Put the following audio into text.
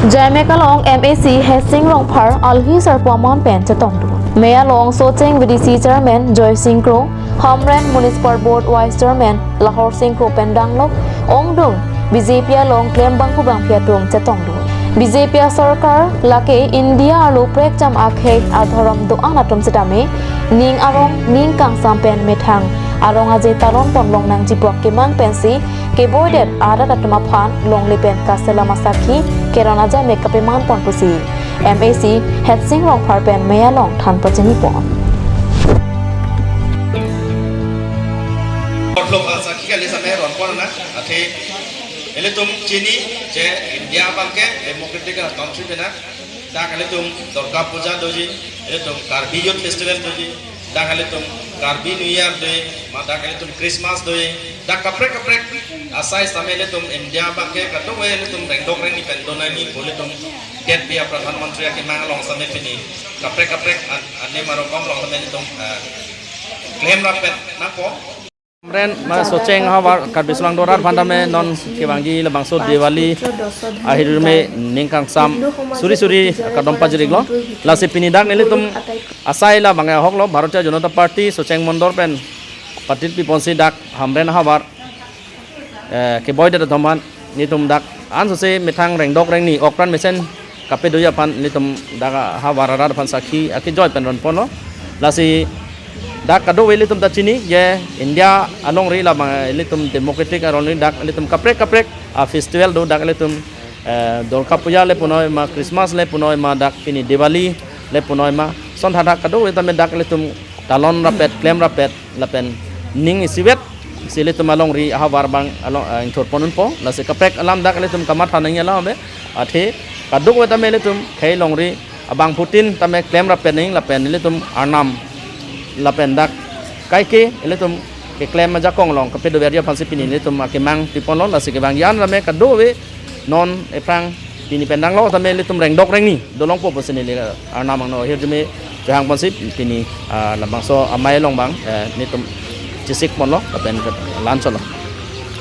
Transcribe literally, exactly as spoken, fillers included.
Jaimek along M A C Hetsing Rongphar alhi sarpo aman pen chetongdun. Mei along Socheng V D C Chairman Joysing Kro, Hamren Municipal Board Vice Chairman Lahor Sing Kro pen danglok ongdung B J P along klembangphu bangphi atum chetongdun. B J P asorkar lake India arlo prekjam akhei adhorom do-an atum setame ning arong ning kangsam pen methang arong aje talon ponlong nangji pu akemang pensi keboidet arat atum aphan longle pen kaselam asakhi keron ajaimek kapeman pon pusi M A C Hetsing Rongphar pen Mei along than pachini pon. Kotlok asakhi kali sampai ron pon na, athe ilitum chini je India abangke democratic country pen na, dak ilitum Durga Puja doji, ilitum Karbi Youth Festival doji, dak ilitum Karbi New Year doji, ma dak ilitum Christmas doji, dak kaprek kaprek asai same ilitum India abangke kadokave ilitum rengdok rengni pen donani pu ilitum det pi a Pradhan Mantri akemang along same pini kaprek kaprek an, ane marokom along same ilitum, eh, klem rapet nangpo. Hamren ma Socheng ahavar Karbi Anglong dorat aphan tame non kevangji labangso Diwali ahirjume ning kangsam suri suri kardom pajiriklo. Lasi pini dak nelitum asai labang ahoklo Bharatiya Janata Party Socheng Mondol pen patit piponsi dak Hamren ahavar, eh, keboidet atum aphan nelitum dak ansose methang rengdok rengni okran mesen kapedoji aphan nelitum dak ahavar arat aphan sakhi akejoi pen ron ponlo. Lasi dak kadokave ilitum ta chini je India alongri labang ilitum democratic alongri dak ilitum kaprek kaprek a festival do, dak ilitum, eh, Durga Puja le punoi ma, Christmas le punoi ma, dak pini Diwali le punoi ma, son thadak kadokave tame dak ilitum talon rapet, klem rapet lapen ning isivet si ilitum alongri ahavar abang along, eh, ingthur pon unpo. Lasi kaprek alam dak ilitum kamatha nangji alam ave. Athe kadokave tame ilitum khei longri abangphutin tame klem rapet nangji lapen ilitum arnam lapen dak kaike ilitum keklem ajakong along kapedoverji aphansi pini ilitum akemang piponlo. Lasi kevangji an tame kadokave non ephrang pini pen danglo tame ilitum rengdok rengni dolongpo pusi neli arnam angno ahirjume chehang ponsi pini, ah, labangso amei along abang, eh, nelitum chesik ponlo lapen lan cholo.